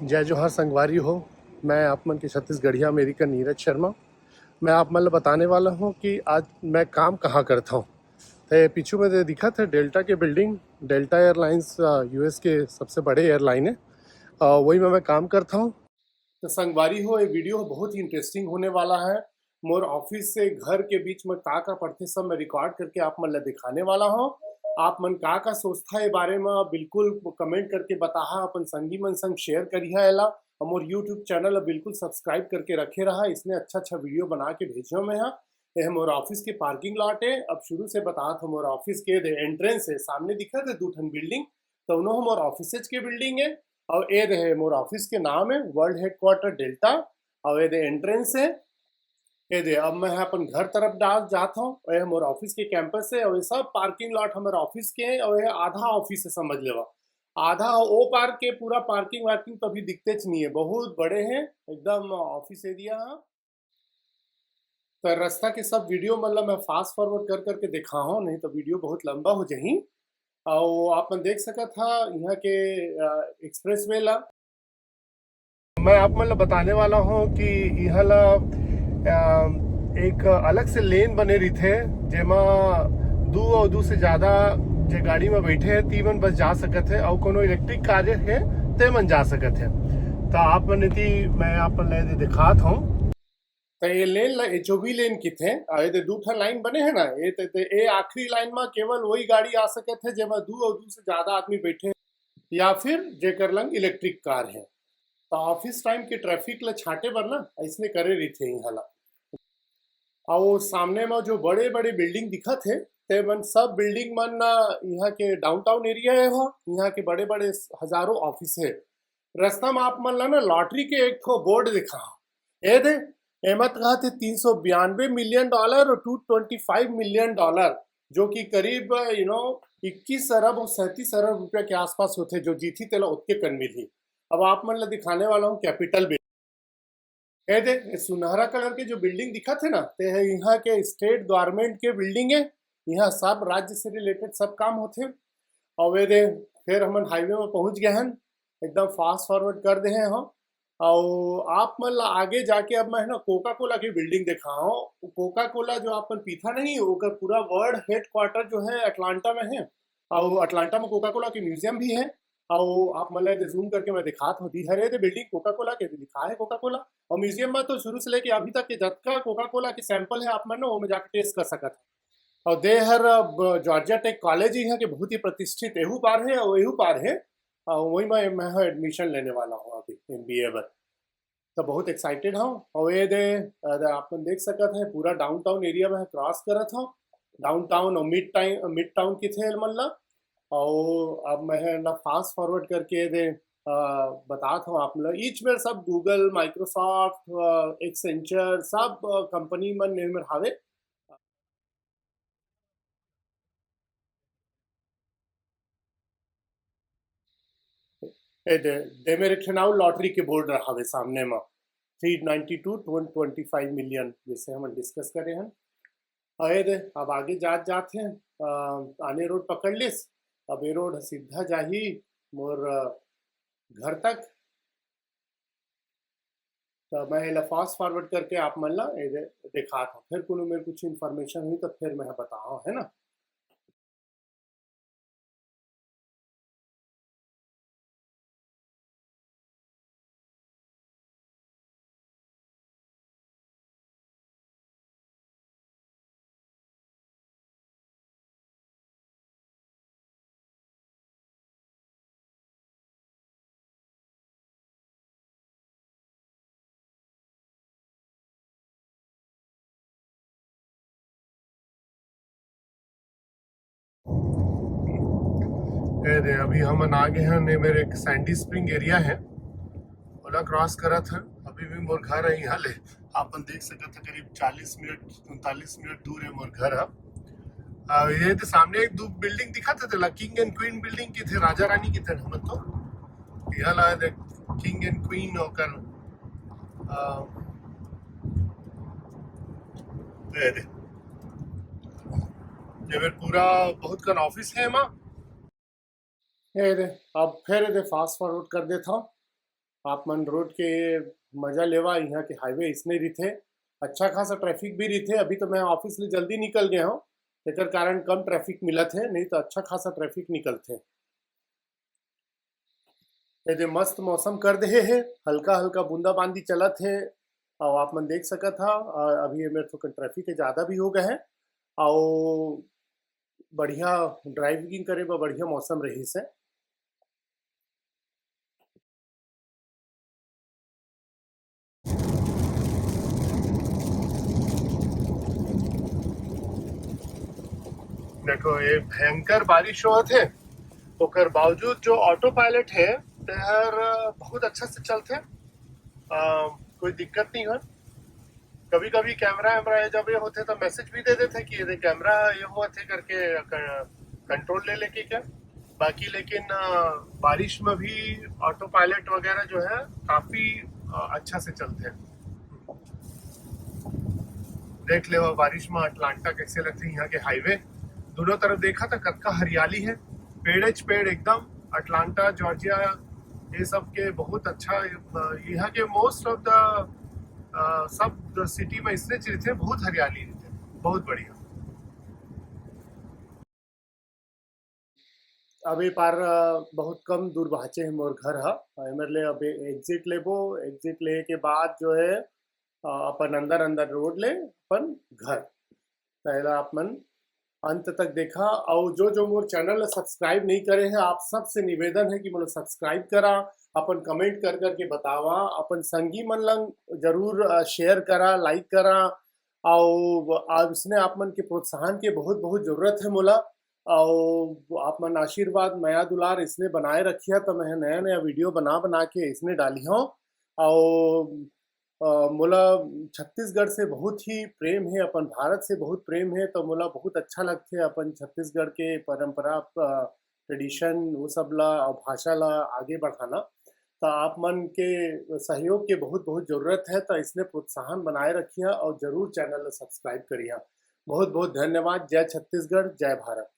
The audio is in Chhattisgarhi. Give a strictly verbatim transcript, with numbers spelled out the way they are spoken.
जय जोहार संगवारी हो, मैं आप मन के छत्तीसगढ़िया अमेरिकन नीरज शर्मा। मैं आप मन ल बताने वाला हूँ कि आज मैं काम कहाँ करता हूँ। तो ये पीछू में जो दिखत हे डेल्टा के बिल्डिंग, डेल्टा एयरलाइंस, अ, यूएस के सबसे बड़े एयरलाइन है, अ, वही में मैं काम करता हूँ। तो संगवारी हो, ये वीडियो बहुत ही इंटरेस्टिंग होने वाला है। मोर ऑफिस से घर के बीच में का का पड़थे, सब मैं रिकॉर्ड करके आप मन ला दिखाने वाला हूँ। आप मन का का सोचथा ये बारे में, बिल्कुल कमेंट करके बताहा, अपन संगी मन संग शेयर करिहा एला, और मोर यूट्यूब चैनल ला बिल्कुल सब्सक्राइब करके रखे रहा। इसने अच्छा अच्छा वीडियो बना के भेजो मैं हा। ये मोर ऑफिस के पार्किंग लॉट है। अब शुरू से बतात हो, मोर ऑफिस के दे एंट्रेंस है, सामने दिखत हे दू ठन बिल्डिंग, तो उनो मोर ऑफिस के बिल्डिंग है। और ये दे मोर ऑफिस के नाम है वर्ल्ड हेडक्वार्टर डेल्टा। और ये दे एंट्रेंस है। ये दे, अब मैं अपन घर तरफ डाल जात हूँ। ये मोर ऑफिस के कैंपस है और ये सब पार्किंग लॉट हमारे ऑफिस के है और ये आधा ऑफिस है, समझ लेवा। आधा ओ पार के पूरा पार्किंग वार्किंग तो अभी दिखतेच नहीं है, बहुत बड़े हैं एकदम ऑफिस एरिया। तो रास्ता के सब वीडियो मतलब मैं फास्ट फॉरवर्ड कर करके दिखाहूँ, नहीं तो वीडियो बहुत लंबा हो जाही। और आप मन देख सकत हा यहाँ के एक्सप्रेस वे ला। मैं आप मन ला बताने वाला हूँ कि यहाँ ला अ, एक अलग से लेन बने रहिथे, जेमा दू और दू से ज्यादा जे गाड़ी में बैठे हैं, ती मन बस जा सकत है, और कोनो इलेक्ट्रिक कार है, ते मन जा सकत है। तो आप मन ती मैं आप मन ला दे दिखात हूँ। तो ये लेन ला एचओवी लेन किथे, और ये दे दू ठन लाइन बने हैं ना, ये ते, ते, ये आखिरी लाइन में केवल वही गाड़ी आ सकत है, जेमा दू और दू से ज्यादा आदमी बैठे हैं, या फिर जेकर लंग इलेक्ट्रिक कार है। तो ऑफिस टाइम के ट्रैफिक ला छाटे बर ना, इसने करे रहिथे यहाँ ला। और सामने में जो बड़े-बड़े बिल्डिंग दिखत हे, ते मन सब बिल्डिंग मन ना यहाँ के डाउनटाउन एरिया है, हो यहाँ के बड़े-बड़े हजारों ऑफिस है। रास्ता में आप मन ला ना लॉटरी के एक ठो बोर्ड दिखा, ए दे, एमा तो कहत हे तीन सौ बयानबे मिलियन डॉलर और two twenty five million dollar, जो कि करीब, यू नो, इक्कीस अरब और सैंतीस अरब रुपया के आसपास होथे, जो जीती तेला ओतके कन मिलही। अब आप मन ला दिखाने वाला हूँ कैपिटल बिल। ए दे, ए सुनहरा कलर के जो बिल्डिंग दिखत हे ना, ते हे यहाँ के स्टेट गवर्नमेंट के बिल्डिंग है। यहाँ सब राज्य से रिलेटेड सब काम होथे। और ए दे, फिर हमन हाईवे में पहुँच गए हैं, एकदम फास्ट फॉरवर्ड कर दे हैं हम। और आप मन ला आगे जाके अब मैं है ना कोका कोला की बिल्डिंग दिखाहूँ। कोका कोला जो आप मन पीथा नहीं, ओकर पूरा वर्ल्ड हेडक्वार्टर जो है अटलांटा में है। और अटलांटा में कोका कोला के म्यूजियम भी है। और आप मन ला जूम करके मैं दिखात हूँ, दी हरे दे बिल्डिंग कोका कोला के, दिखा है कोका कोला। और म्यूजियम में तो शुरू से लेके अभी तक के जतका कोका कोला के सैंपल है, आप मन ना वो में जाके टेस्ट कर सकत है। और दे हर, अब, जॉर्जिया टेक कॉलेज ही है कि बहुत ही प्रतिष्ठित एहू पार है और एहू पार है। और वही मैं, मैं एडमिशन लेने वाला हूँ अभी एमबीए बर। तो बहुत एक्साइटेड हूँ। और ये दे, अ, दे आप मन देख सकत है, पूरा डाउनटाउन एरिया में क्रॉस करत हूँ। डाउनटाउन और मिड टाउन, मिड टाउन किथे मन ला। और अब मैं है ना फास्ट फॉरवर्ड करके दे, अ, बतात हूँ आप लोग। ईच मेर सब गूगल, माइक्रोसॉफ्ट, अ, एक्सेंचर, सब, अ, कंपनी मन एमेर हावे। ए दे, दे मेरे ठेनाऊ लॉटरी के बोर्ड रहावे सामने में, three ninety two, two twenty five million, जैसे हम डिस्कस करे हैं। अरे दे, अब आगे जात जात हैं, अ, आने रोड पकड़ लिस, अब ये रोड सीधा जाही मोर, अ, घर तक। तो मैं एला फास्ट फॉरवर्ड करके आप मन ला ए दे, दिखात हूँ। फिर कोनो मेर कुछ इन्फॉर्मेशन हुई तो फिर मैं बताऊँ, है ना? ए दे, अभी हमन आ गए हैं, ने मेरे एक सैंडी स्प्रिंग एरिया है, ओला क्रॉस करत है। अभी भी मोर घर है यहाँ ले, आप मन देख सकत है, करीब चालीस मिनट, उनतालीस मिनट दूर है मोर घर है। आ, ये तो सामने एक दो बिल्डिंग दिखत हे, तेला किंग एंड क्वीन बिल्डिंग किथे, राजा रानी किथे, हमन तो यहाँ ला देख, किंग एंड क्वीन ओकर, आ, ये दे, ये मेर पूरा बहुत कन ऑफिस है एमा। ये दे, अब फिर ये दे फास्ट फॉरवर्ड कर देता हूँ। आप मन रोड के मजा लेवा। यहाँ के हाईवे इसने रिथे, अच्छा खासा ट्रैफिक भी रिथे। अभी तो मैं ऑफिस ले जल्दी निकल गया हूँ, एकर कारण कम ट्रैफिक मिलत है, नहीं तो अच्छा खासा ट्रैफिक निकलथे। ये दे मस्त मौसम कर देहे हे, हल्का हल्का बूंदाबांदी चलत हे। और आप मन देख सकत हा, अ, अभी ये मेरे थोकन ट्रैफिक के ज्यादा भी हो गए है, और बढ़िया ड्राइविंग करे बर बढ़िया मौसम रहिस है। देखो, ये भयंकर बारिश होत हे, ओकर बावजूद जो ऑटो पायलट हे, तेहर बहुत अच्छा से चलथे। अ, कोई दिक्कत नहीं है। कभी कभी कैमरा वैमरा ये जब ये होते तो मैसेज भी दे देते कि ये कैमरा ये होत हे करके, कंट्रोल ले लेके क्या। बाकी लेकिन, अ, बारिश में भी ऑटो पायलट वगैरह जो है काफी, अ, अच्छा से चलते हैं। देख लेवा बारिश में अटलांटा कैसे लगथे, यहाँ के हाईवे दोनों तरफ देखा तो कतका हरियाली है, पेड़ेच पेड़ एकदम। अटलांटा, जॉर्जिया, ये सब के बहुत अच्छा, अ, यहाँ के most of the, uh, sub city में इसने चीज थे, बहुत हरियाली रहते, बहुत बढ़िया। अब ये पार, अ, बहुत कम दूर बाँचे हे मोर घर ह। एमर ले अब एग्जिट लेबो, एग्जिट लेहे के बाद जो है, अ, अपन अंदर, अंदर रोड ले अपन घर। त एला आप मन अंत तक देखा, अउ जो, जो मोर चैनल ला सब्सक्राइब नहीं करे हैं, आप सबसे निवेदन है कि मोला सब्सक्राइब करा, अपन कमेंट कर, कर के बतावा, अपन संगी मन ला जरूर, अ, शेयर करा, लाइक करा, अउ अब इसने आप मन के प्रोत्साहन के बहुत, बहुत जरूरत है मोला। अउ आप मन आशीर्वाद, मया दुलार इसने बनाए रखिया, त मैं नया, नया वीडियो बना, बना के इसने डालिहौं। अउ, अ, मोला छत्तीसगढ़ से बहुत ही प्रेम है, अपन भारत से बहुत प्रेम है, तो मोला बहुत अच्छा लगथे अपन छत्तीसगढ़ के परंपरा, अ, ट्रेडिशन, वो सब ला अउ भाषा ला आगे बढ़ाना। त आप मन के सहयोग के बहुत, बहुत जरूरत है, त इसने प्रोत्साहन बनाए रखिया अउ जरूर चैनल ला सब्सक्राइब करिया। बहुत, बहुत धन्यवाद। जय छत्तीसगढ़, जय भारत।